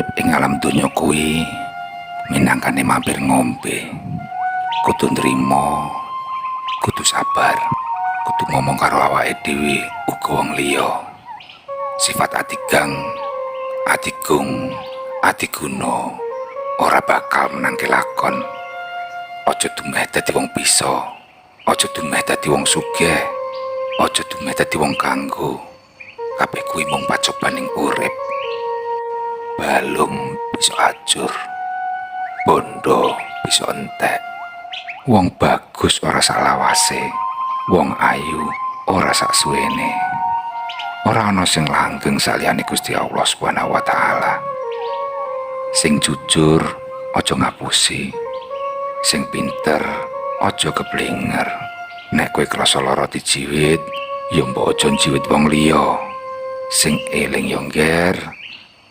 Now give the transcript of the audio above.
Urip ing alam donya kuwi minangkane mampir ngombe. Kudu nrimo, kudu sabar, kudu ngomong karo awake dhewe uga wong liya. Sifat adigang, adigung, adiguna ora bakal menangke lakon. Aja dumeh dadi wong bisa, aja dumeh dadi wong sugih, aja dumeh dadi wong kanggo. Kabeh kuwi mung pacobaning urip. Balung bisa ajur, bondo bisa entek. Wong bagus ora salawase, wong ayu ora saksuwene. Ora ana sing langgeng saliyane Gusti Allah Subhanahu wa taala. Sing jujur aja ngapusi. Sing pinter aja keblinger. Nek kowe krasa lara dijiwit, ya mbok aja njiwit wong liya. Sing eling yo ngger,